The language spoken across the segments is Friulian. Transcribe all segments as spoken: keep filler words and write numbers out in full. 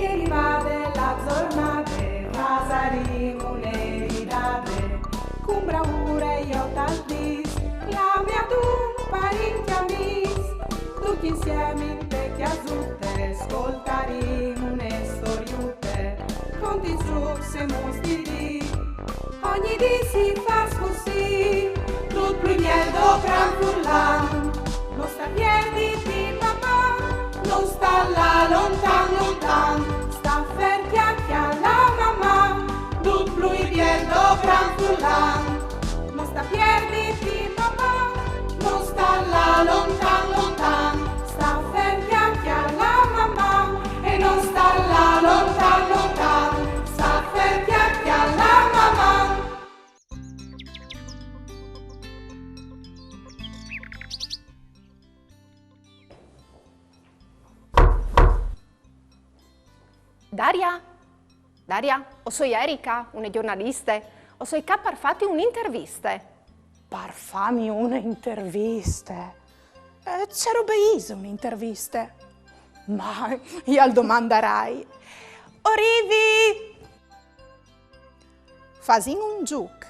Rivade la zornade, fasarìn une ridade, cun braure jo tal dis, clame a dun parint e amis, ducj insiemi inte cjasute, scoltarìn une storiute, cont lis rucs e muts di dì. Ogni dì si fâs cussì, dut plui biel dal cran furlan. No sta pierditi, papà, no sta lâ lontan, lontan, sta fer, cjacle a la maman, dut plui biel dal cran furlan. No sta pierditi, papà, no sta lâ lontan, lontan, sta fer, cjacle a la maman, e no sta lâ lontan, lontan, sta fer, cjacle a la maman. Daria? Daria, o soi Erika, une gjornaliste. O soi ca par fâti une interviste. Par fâmi une interviste? Eh, ce robe ise une interviste? Ma jo al domandarai. O rivi! Fasìn un zûc.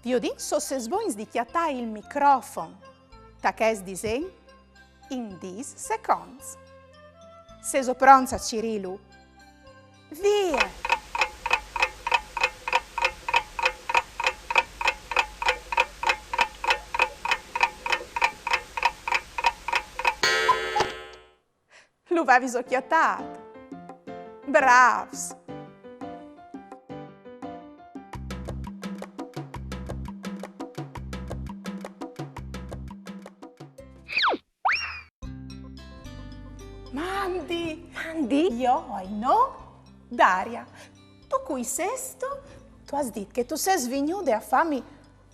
Viodìn se o sês bogns di cjatâ il microfon ta chest disen in dîs seconts. Sêso pronts a cirîlu? Vie! Lu vêso cjatât? Brâfs! Mandi! Mandi! Jo o ai non Daria. Tu cui sêstu? Tu âs dit che tu sês vignude a fâmi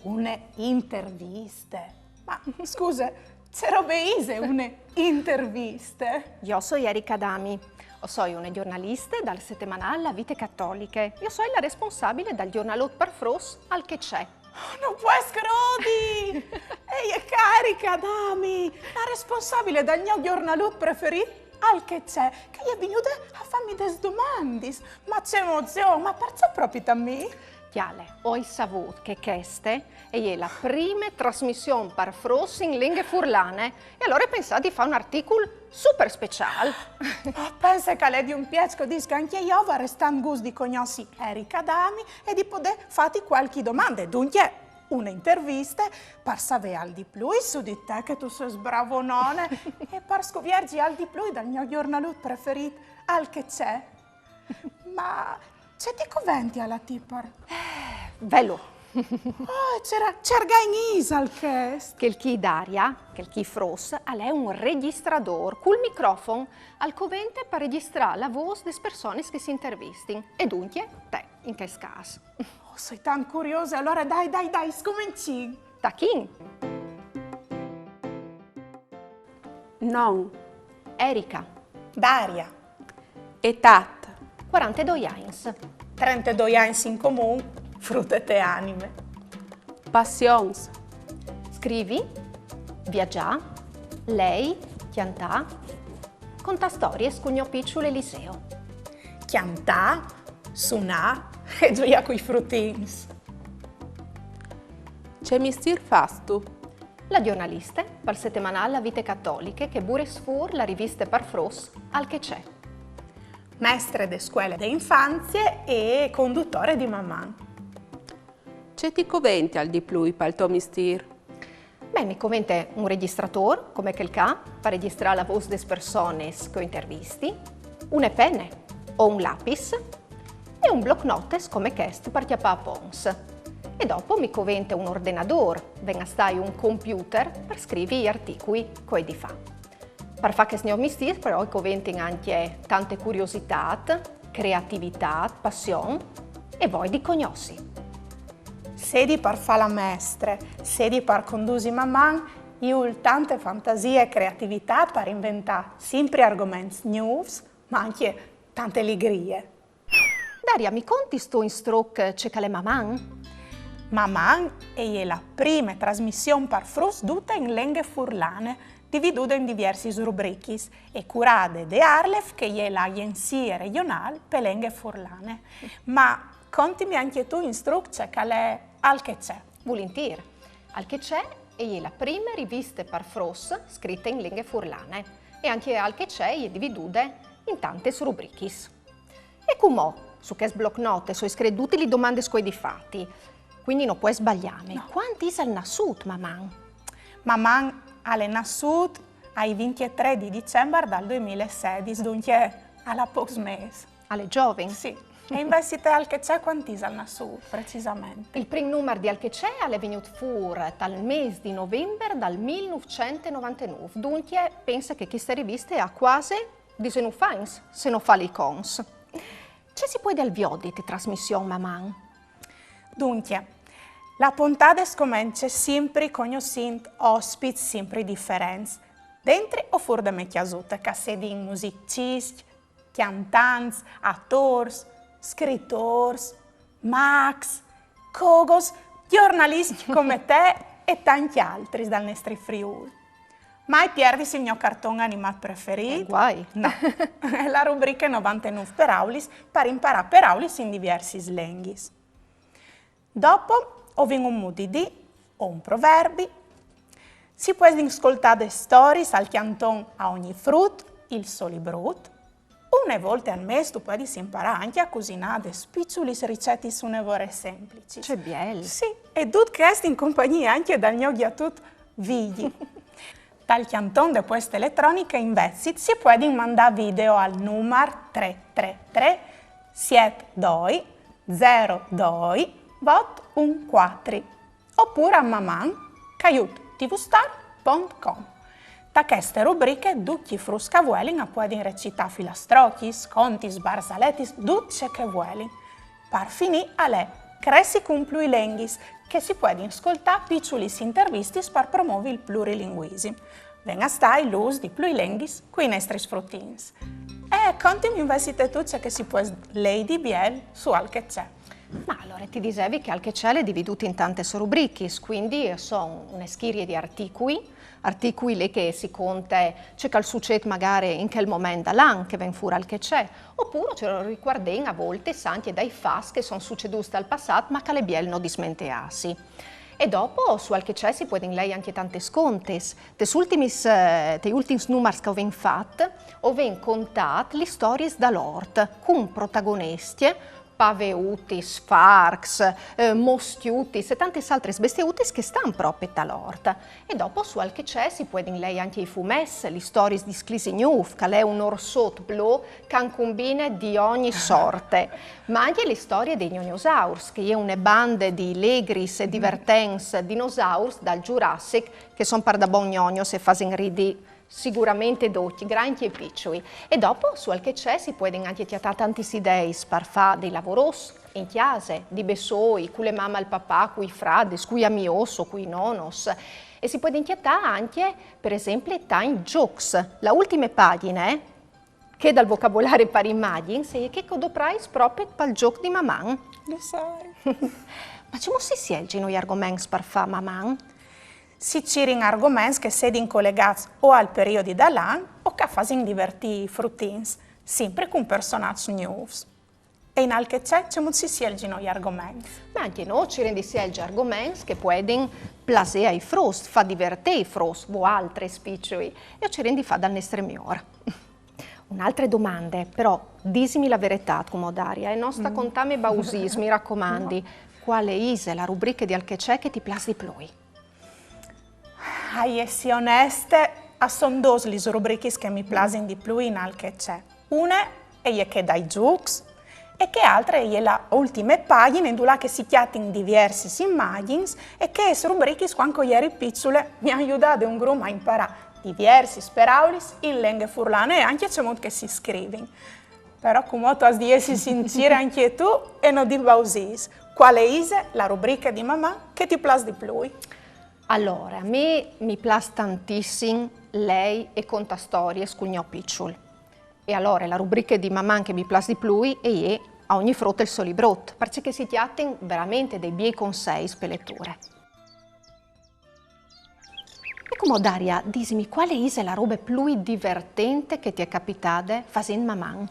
une interviste. Ma scuse, ce robe ise une interviste? Jo o soi Erika Adami. O soi une gjornaliste dal setemanâl La Vite Catoliche. Jo o soi la responsabile dal gjornalot par fruts Al che c'è. No pues crodi! E je Erika Adami, la responsabile dal gno gjornalot preferît, Al che c'è, che e je vignude a fâmi des domandis. Ma ce emozion, ma parcè propit a mi? Cjale, o ai savût che cheste e je la prime trasmission par fruts in lenghe furlane, e alore o ai pensât di fâ un articul super speciâl. Ma pense che al è di un piaç, che o dîs che ancje jo o varès tant gust di cognossi Erika Adami e di podê fâti cualchi domande. Duncje, une interviste par savê alc di plui su di te, che tu sês bravonone, e par scuvierzi alc di plui dal gno gjornalot preferît, Al che c'è. Ma ce ti covential a ti par... Velu. Oh, ce ra-, ce argagn isal chest? Chel chi, Daria, chel chi, fruts, al è un regjistradôr. Cul microfon al covente par regjistrâ la vôs des personis che si intervistin. E duncje te, in chest câs. Oh, o soi tant curiose, alore dai, dai, dai, scomencìn. Tachìn! Non. Erika. Daria. Etât. Cuarantedoi agns. Trentedoi agns in comun, frute te anime. Passions. Scrivi, viagjâ, lei, cjantâ, contâ storiis cul gno piçul Eliseo. Cjantâ, sunâ e zuiâ cui frutins. Ce mistîr fâstu? La gjornaliste pal setemanâl La Vite Catoliche che e bure fûr la riviste par fruts Al che c'è. Mestre de scuele de infanzie e condutore di Maman. Ce ti covential di plui pal to mistîr? Beh, mi covente un regjistradôr, come chel ca, par regjistrâ la vôs des personis che o intervisti, une pene o un lapis e un blocnotes come chest par cjapâ aponts. E dopo mi covente un ordenadôr, ven a stâi un computer, par scrivi i articui che o ai di fâ. Par fâ chest gno mistîr, però, e coventin ancje tante curiositât, creativitât, passion e voie di cognossi. Sedi par fâ la mestre, sedi par condusi Maman, e tante fantasie e creativitât par inventâ simpri argoments gnûfs, ma ancje tante ligrie. Daria, mi contistu in struc ce che al è Maman? Maman e je la prime trasmission par fruts dute in lenghe furlane, dividude in diviersis rubrichis e curade de ARLeF, che e je la Agjenzie Regjonâl pe Lenghe Furlane. Ma contimi ancje tu, Instrucce, ce che al è Alc e ce. Vulintîr. Alc e ce e je la prime riviste par fruts scrite in lenghe furlane, e ancje Alc e ce e je dividude in tantis rubrichis. E cumò, su chest blocnot, o ai scrite dutis lis domandis che o ai di fâti, cuindi no pues sbaliâmi. No. Cuant isal nassût Maman? Maman al è nassût ai vincjetrê di Dicembar dal doi mil e sedis, duncje al à pôcs mês. Al è zovin? Sì. E invezit Alc e ce cuant isal nassût, precisamente? Il prin numar di Alc e ce al è vignût fûr tal mês di Novembar dal mil nûfcent e novantenûf, duncje pense che cheste riviste e à cuasi disenûf agns, se no fâs lis contis. Ce si puedial viodi te trasmission Maman? Duncje, la pontade e scomence simpri cognossint ospits simpri diferents, dentri o fûr de mê cjasute, che a sedin musiciscj, cjantants, atôrs, scritôrs, macs, cogos, gjornaliscj come te e tancj altris dal nestri Friûl. Mai pierdisi il gno carton animât preferît. Eh, guai. No. È la rubriche novantenûf peraulis, par imparâ peraulis in diviersis lenghis. Dopo o vin un mût di dî o un proverbi. Si puedin scoltâ des storiis al cjanton A ogni frut il so librut. Une volte al mês tu puedis imparâ ancje a cusinâ des piçulis ricetis une vore semplicis. Ce biel! Sì, e dut chest in compagnie ancje dal gno gjatut Vigji. Tal cjanton de pueste eletroniche invezit si puedin mandâ video al numar trê trê trê siet doi zero doi vot un cuatri, opûr a maman caiut tvstar pont com. Ta cheste rubriche ducj i fruts che a vuelin a puedin recitâ filastrocjis, contis, barzaletis, dut ce che a vuelin. Par finî al è Cressi cun plui lenghis, che si puedin scoltâ piçulis intervistis par promovi il plurilinguisim. Ven a stâi l'ûs di plui lenghis cui nestris frutins. E contimi invezit tu ce che si pues lei di biel su Alc e ce. Ma alore ti disevi che Alc e ce al è dividût in tantis rubrichis, cuindi a son une schirie di articui, articui li che si conte ce che al sucêt magari in chel moment dal an che ven fûr Alc e ce, opûr ce ricuardìn a voltis ancje dai fats che a son sucedûts tal passât, ma che al è biel no dismenteâsi. E dopo su Alc e ce si puedin lei ancje tantis contis. Tes ultimis, eh, tes ultims numars che o vin fat, o vin contât lis storiis dal ort, cun protagonistje paveutis, farcs, eh, mostiutis e tantis altris bestiutis che a stan propit tal ort. E dopo su Alc e ce si puedin lei ancje i fumets, lis storiis di Sclisignûf, che al è un orsot blu che al cumbine di ogni sorte, ma ancje la storie dai gnognosaurs, che e je une bande di legris e divertents dinosaurs dal Jurassic, che a son pardabon gnognos e a fasin ridi siguramentri ducj, grancj e piçui. E dopo su Alc e ce si puedin ancje cjatâ tantis ideis par fâ dai lavorôs in cjase, di bessôi, cu la mame e il papà, cui fradis, cui amiôs o cui nonos. E si puedin cjatâ ancje, par esempli, tancj zûcs. La ultime pagjine, eh, chê dal vocabolari par imagjins, e je chê che o doprais propit pal zûc di Maman. Lu sai. Ma cemût si sielzino i argoments par fâ Maman? Si cirìn argoments che a sedin colegâts o al periodi dal an o che a fasin divertî i frutins, simpri cun personaçs gnûfs. E in Alc e ce, cemût si sielzino i argoments? Ma ancje nô o cirìn di sielzi argoments che a puedin plasê ai fruts, fâ divertî i fruts, voaltris piçui, e o cirìn di fâ dal nestri miôr. Une altre domande, però disimi la veretât cumò, Daria, e no sta contâmi bausîs, mi racomandi. Cuale ise la rubriche di Alc e ce che ti plâs di plui? Ah, e je, sì oneste, a son dôs lis rubrichis che mi plasin di plui in Alc e ce. Une e je chê dai zûcs, e chê altre e je la ultime pagjine, indulà che si cjatin diviersis imagjins, e chês rubrichis, cuant che o jeri piçule, mi àn judade un grum a imparâ diviersis peraulis in lenghe furlane e ancje cemût che si scrivin. Però cumò tu âs di jessi sincire ancje tu e no dî bausîs. Cuale ise la rubriche di Maman che ti plâs di plui? Alore, a mi mi plâs tantissim lei e contâ storiis cul gno piçul. E alore, la rubriche di Maman che mi plâs di plui e je A ogni frut il so librut, parcè che si cjatin verementri dai biei conseis pe leture. Mo Daria, disimi, quale ise la robe plui divertente che ti è capitade fasint Maman?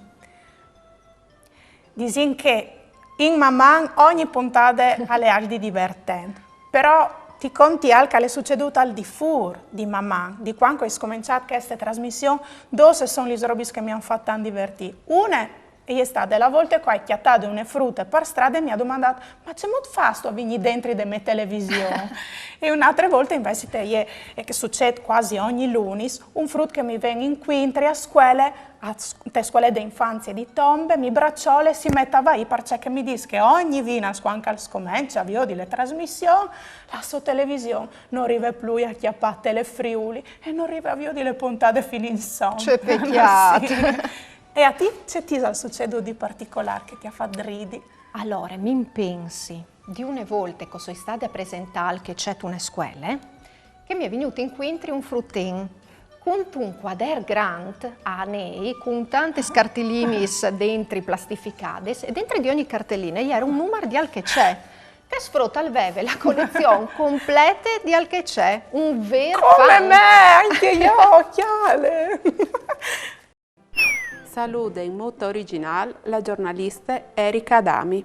Disìn che in Maman ogni puntade al è alc di divertent. Però ti conti alc che al è sucedût al di fûr di Maman, di cuant che o ai scomençât cheste trasmission, dôs a son lis robis che mi àn fat tant divertî. Une e je stade la volte che o ai cjatade une frute par strade e mi à domandât: "Ma cemût fâstu a vignî dentri de mê television?" E une altre volte invezit e je, e che sucêt cuasi ogni lunis, un frut che mi ven incuintri a scuele, a s-, te scuele de infanzie di Tombe, mi braçole e si met a vaî parcè che mi dîs che ogni vinas, cuant che al scomence a viodi la trasmission, la sô television no rive plui a cjapâ Telefriuli e no rive a viodi la puntade fin insom. Ce pecjât! Sì. E a ti, ce ti isal sucedût di particolâr che ti à fat ridi? Alore, mi impensi di une volte che o soi stade a presentâ alc che c'è intune scuele, che mi è vignût incuintri un frutin cuntun cuader grant a anei, cun tantis cartilinis dentri plastificadis, e dentri di ogni carteline e jere un numar di alc che c'è. Chest frut al veve la colezion complete di alc che c'è, un vêr fan. Come me, ancje jo, cjale! Salude in mût origjinâl la gjornaliste Erika Adami.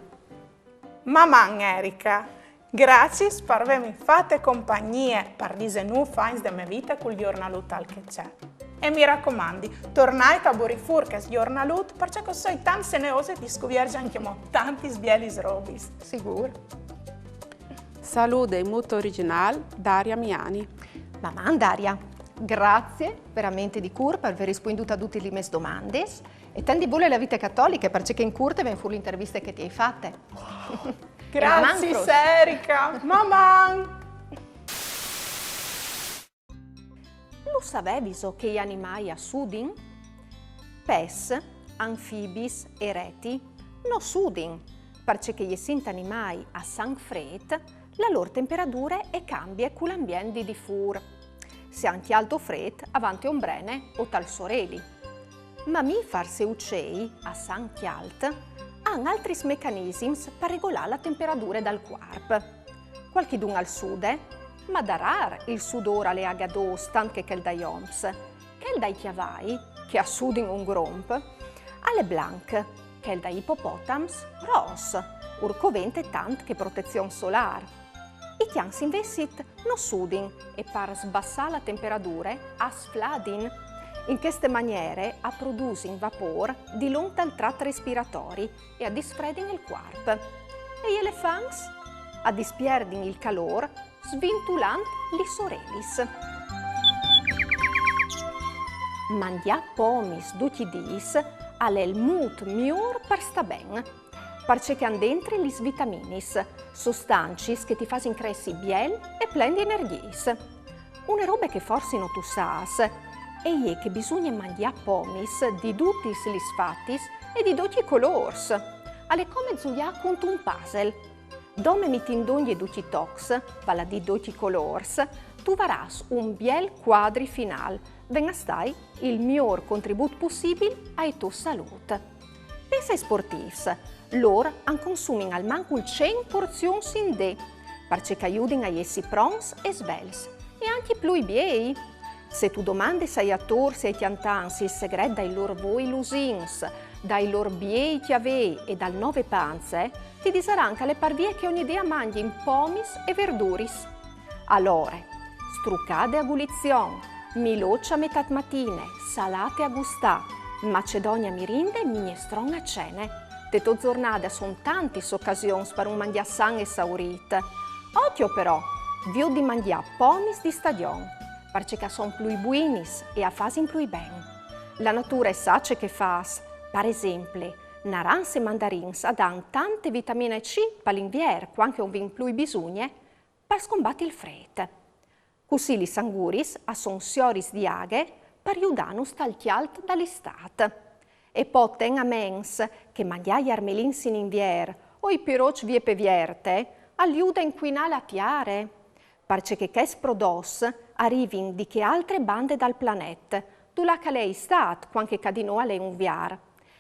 Maman Erika, graciis par vêmi fate compagnie par disenûf agns de mê vite cul gjornalut Alc che c'è. E mi racomandi, tornait a burî fûr chest gjornalut, parcè che o soi tant seneose di scuvierzi ancjemò tantis bielis robis. Sigûr. Salude in mût origjinâl Daria Miani. Maman Daria, graciis verementri di cûr par vê rispuindût a dutis lis mês domandis. E tant di bule la vite catoliche, parcè che in cûr te ven fûr la interviste che ti ai fate. Graciis, Erika. Maman! Lu saveviso che i animâi a sudin? Pes, anfibis e reti no sudin, parcè che jessint animâi a sanc frêt, la lôr temperadure e cambie cul ambient di di fûr. Se a àn cjalt o frêt, a van te ombrene o tal soreli. Mamifars e ucei, a sanc cjalt, a àn altris mecanisims par regolâ la temperadure dal cuarp. Cualchidun al sude, ma darar il sudôr al è agadôs tant che chel dai oms. Chel dai cjavai, che a sudin un gromp, al è blanc, chel dai ipopotams ros, ur covente tant che protezion solâr. I cjans invezit no sudin e par sbassâ la temperadure a sfladin. In cheste maniere a produsin vapôr dilonc dal trat respiratori e a disfredin il cuarp. E i elefants? A dispierdin il calôr svintulant lis orelis. Mangjâ pomis ducj i dîs al è il mût miôr par stâ ben, parcè che a àn dentri lis vitaminis, sostancis che ti fasin cressi biel e plen di energiis. Une robe che forsit no tu sâs e je che bisugne mangjâ pomis di dutis lis fatis e di ducj i colôrs. Al è come zuiâ cuntun puzzle. Dome mitint dongje ducj i tocs, val a dî ducj i colôrs, tu varâs un biel cuadri finâl, ven a stâi il miôr contribût pussibil ae tô salût. Pense ai sportîfs, lôr a 'nd consumin almancul cent porzions in dì, parcè che a judin a jessi pronts e svelts, e ancje plui biei. Se tu domandis ai atôrs e ai cjantants il segret dai lôr voi lusins, dai lôr biei cjavei e dal nove panze, ti disaran che al è parvie che ogni dì a mangjin pomis e verduris. Alore, strucade a gulizion, miloç a metât matine, salate a gustâ, macedonie a mirinde, mignestron a cene. Te tô zornade a son tantis ocasions par un mangjâ san e saurît. Ocjo però, viôt di mangjâ pomis di stagjon, parcè che a son plui buinis e a fasin plui ben. La nature e sa ce che e fâs. Par esemple, narançs e mandarins a dan tante vitamine C pal invier, cuant che o 'nd vin plui bisugne, par scombati il frêt. Cussì lis anguris a son sioris di aghe par judânus tal cjalt dal Istât. E po ten a ments che mangjâ i armelins in invier o i piroçs vie pe vierte al jude a incuinâ la tiare, parcè che chescj prodots a rivin di chê altre bande dal planet, dulà che al è Istât, cuant che ca di nô al è Unvier,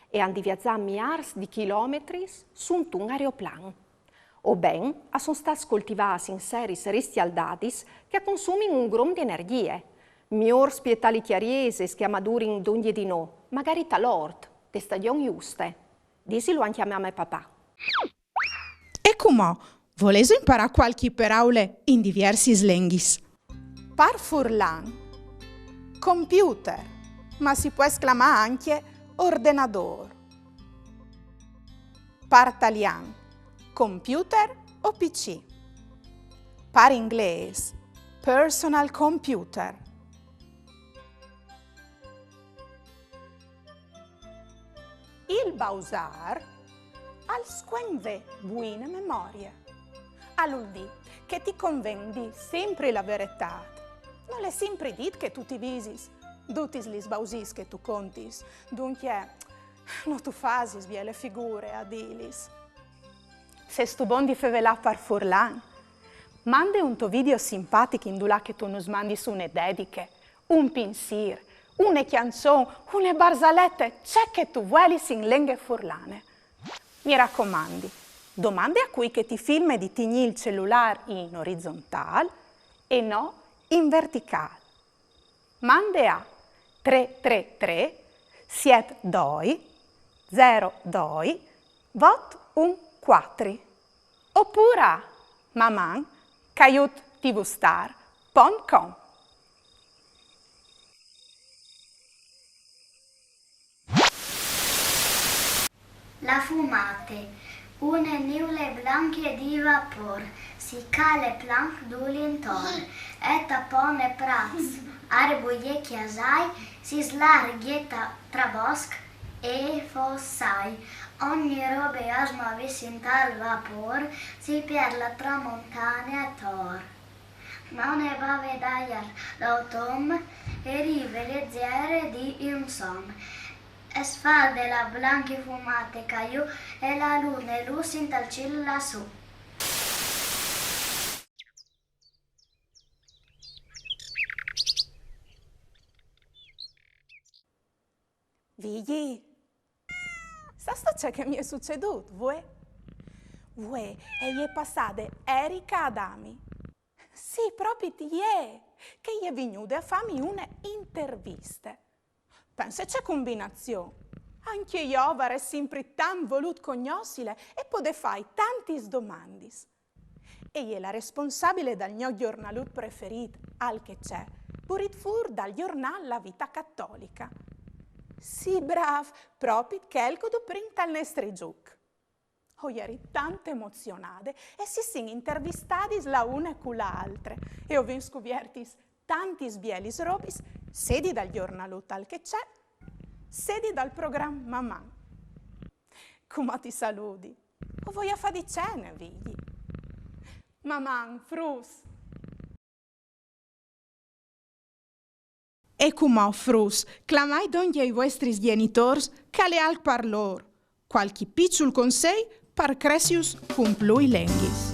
e a 'nd è di viazâ miârs di chilometris suntun aeroplan. O ben, a son stâts coltivâts in seris ristialdadis che a consumin un grum di energjie. Miôr spietâ lis cjariesis che a madurin dongje di nô, magari tal ort, te stagjon juste. Disilu ancje a mame e papà. E cumò, volêso imparâ cualchi peraule in diviersis lenghis? Par furlan, computer, ma si pues clamâ ancje ordenadôr. Par talian, computer o P C. Par inglês, personal computer. Il bausâr al scuen vê buine memorie. Al vûl dî che ti conven dî simpri la veretât. Nol è simpri dit che tu ti visis dutis lis bausîs che tu contis. Duncje, no tu fasis biele figure a dîlis. Sêstu bon di fevelâ par furlan? Mande un to video simpatic indulà che tu nus mandis une dediche, un pinsîr, une cjançon, une barzalete, ce che tu vuelis in lenghe furlane. Mi racomandi, domande a cui che ti filme di tignî il celulâr in orizontâl e no in verticâl. Mande a trê trê trê siet doi zero doi vot un cuatri opûr a maman caiut tvstar pont com. La fumate, une niule blancje di vapôr, si cale planc dulintor, e tapone prats, arbui e cjasai, si slargje ta-, tra bosc e fossai. Ogni robe a smovis intal vapôr, si piert la tramontane ator. Ma une bave d'aiar d'auton e rive leziere di insom. E sfalde la blancje fumate ca jù e la lune lûs intal cîl lassù. Vigji, sâstu ce che mi è sucedût, vuê? Vuê e je passade Erika Adami. Sì, propit jê, che e je vignude a fâmi une interviste. Pense ce combinazion! Ancje jo o varès simpri tant volût cognossile e podê fâi tantis domandis. E je la responsabile dal gno gjornalut preferît, Alc e ce, purît fûr dal gjornâl La Vita Cattolica. Sì, brâf, propit chel che o duprìn tal nestri zûc. O jeri tant emozionade e si sin intervistadis la une cu la altre e o vin scuviertis tantis bielis robis, sedi dal gjornalut Alc e ce, sedi dal program Maman. Cumò ti saludi. O voi a fâ di cene, Vigji. Maman, fruts! E cumò, fruts, clamait dongje i vuestris gjenitôrs, che al è alc par lôr. Cualchi piçul consei par cressius cun plui lenghis.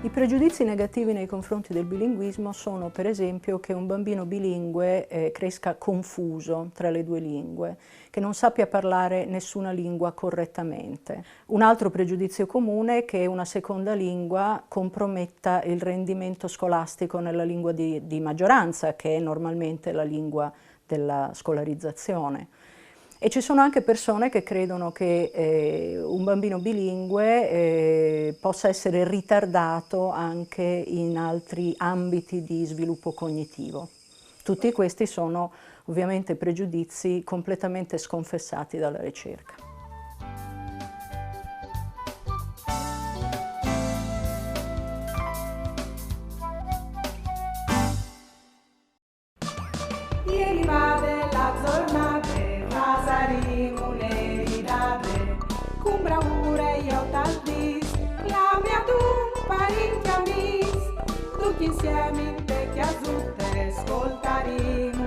I pregiudizi negativi nei confronti del bilinguismo sono, per esempio, che un bambino bilingue eh, cresca confuso tra le due lingue, che non sappia parlare nessuna lingua correttamente. Un altro pregiudizio comune è che una seconda lingua comprometta il rendimento scolastico nella lingua di, di maggioranza, che è normalmente la lingua della scolarizzazione. E ci sono anche persone che credono che eh, un bambino bilingue eh, possa essere ritardato anche in altri ambiti di sviluppo cognitivo. Tutti questi sono ovviamente pregiudizi completamente sconfessati dalla ricerca. Ieri va de la zornade, fasarìn une ridade, cun braure jo tal dîs, clamìn adun parint e amîs, ducj insiemi inte cjasute scoltarìn